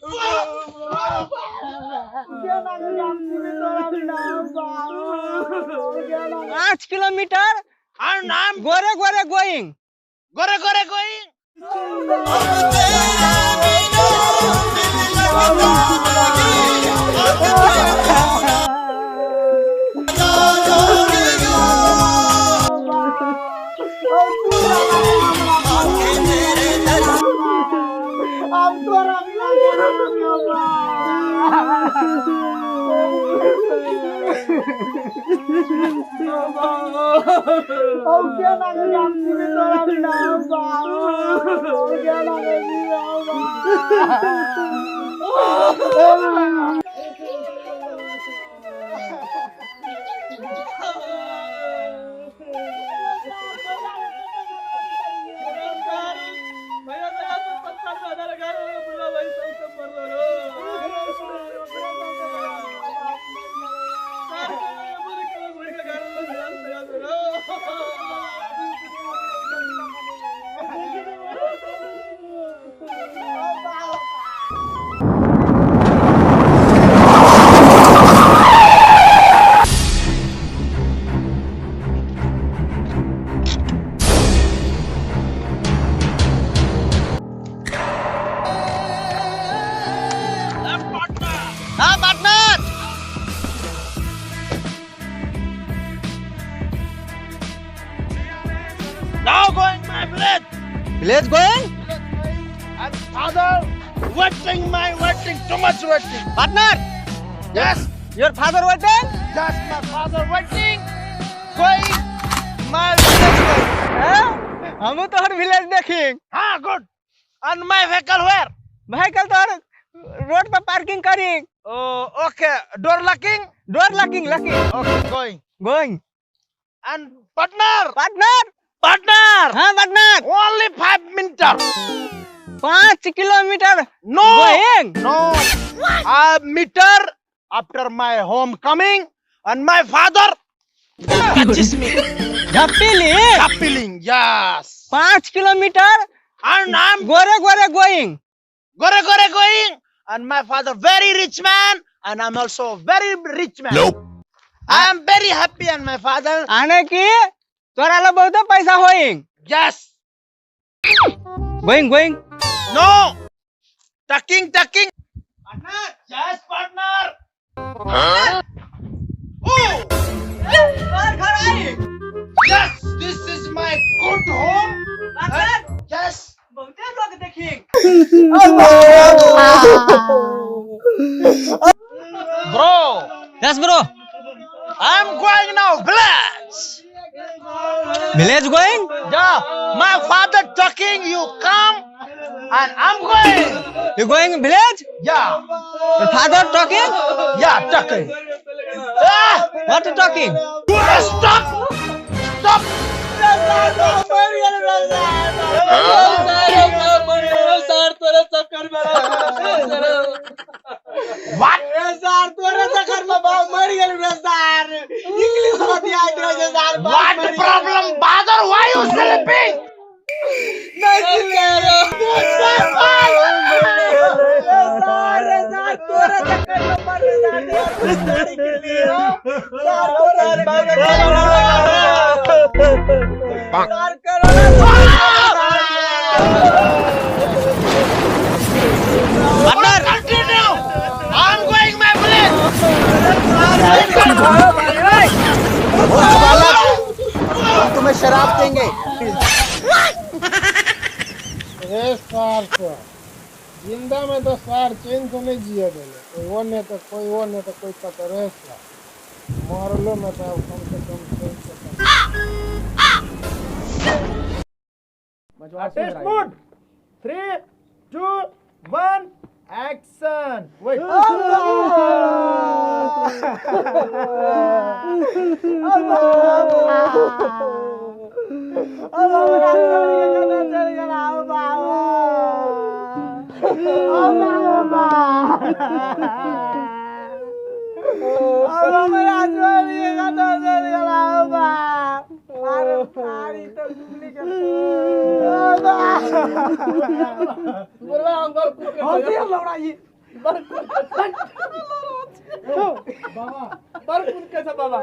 5 kilometre and I'm Gore Gore going. Gore Gore going. Now going my village. Village going? And father waiting, my waiting, too much waiting. Partner? Yes. Your father waiting? Yes, my father waiting. Going my village going. Huh? हम तो हर village देखें. हाँ, good. And my vehicle where? Vehicle तो हर road पर parking करें. Oh, okay. Door locking? Door locking, locking. Okay, going. Going. And partner? Partner? Partner. हाँ partner. Only 5 meter. 5 kilometer. No. Going. No. A meter after my home coming and my father touches me. झप्पीलिंग. झप्पीलिंग, yes. 5 kilometer. And I'm Gore Gore going. Gore Gore going. And my father very rich man and I'm also very rich man. Nope. I am very happy and my father. आने की तोरा ला बहुत पैसा hoeing. Yes. Going going. No. Tucking tucking. Partner. Yes partner. Huh? Oh. घर आई. Yes, this is my good home. Partner. Yes. बहुते लोग देखिंग. Bro. Yes bro. I am going now village. Village going? Yeah, my father talking, you come and I'm going. You going village? Yeah. Your father talking? Yeah, talking. Ah! What talking? Stop! Stop! What? What problem, father? Why you sleeping? Partner. Continue. I'm going my village. हम तुम्हें शराब देंगे। रे सार तो जिंदा में तो सार चैन से नहीं जिया देले, कोई वो नहीं तो कोई वो नहीं तो कोई पता रे सार मरलो में तो अब कम से कम चैन से। Artist mode. 3, 2, 1, action. Wait. बड़ कुल बाबा बड़ कुल कैसा बाबा।